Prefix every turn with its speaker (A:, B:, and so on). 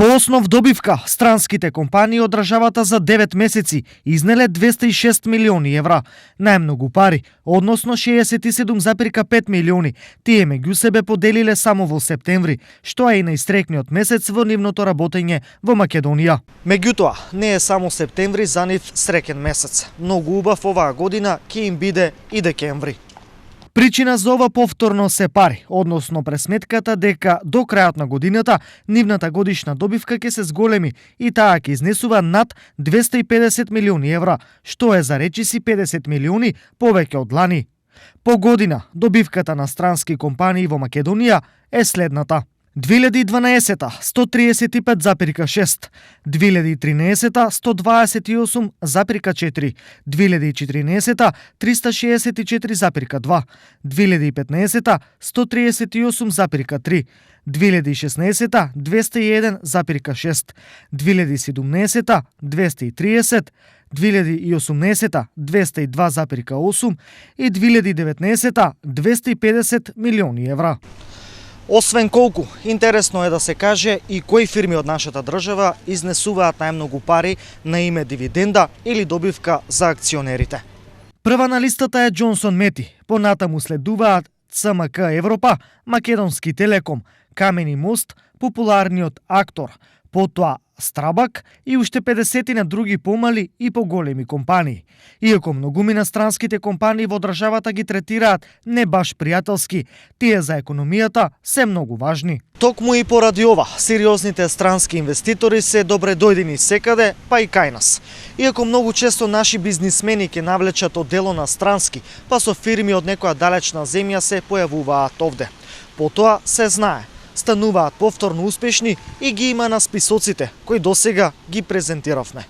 A: По основ добивка, странските компании од државата за 9 месеци изнеле 206 милиони евра. Најмногу пари, односно 67,5 милиони, тие меѓу себе поделиле само во септември, што е и најстрекниот месец во нивното работење во Македонија. Меѓутоа, не е само септември за нив среќен месец. Многу убав оваа година ќе им биде и декември. Причина за ова повторно се пари, односно пресметката дека до крајот на годината нивната годишна добивка ќе се зголеми и таа ќе изнесува над 250 милиони евра, што е за речиси 50 милиони повеќе од лани. По година, добивката на странски компании во Македонија е следната. 2012 135,6, 2013 128,4, 2014 364,2, 2015 138,3, 2016 201,6, 2017 230, 2018 202,8 и 2019 250 милиони евра. Освен колку, интересно е да се каже и кои фирми од нашата држава изнесуваат најмногу пари на име дивиденда или добивка за акционерите. Прва на листата е Джонсон Мети, понатаму следуваат ЦМК Европа, Македонски Телеком, Камени мост, популарниот Актор, потоа Страбак и уште 50 на други помали и поголеми компании. Иако многумина странските компании во државата ги третираат не баш пријателски, тие за економијата се многу важни. Токму и поради ова, сериозните странски инвеститори се добре дојдени секаде, па и кај нас. Иако многу често наши бизнисмени ќе навлечат од дело на странски, па со фирми од некоја далечна земја се појавуваат овде. Потоа се знае, стануваат повторно успешни и ги има на списоците, кои досега ги презентиравме.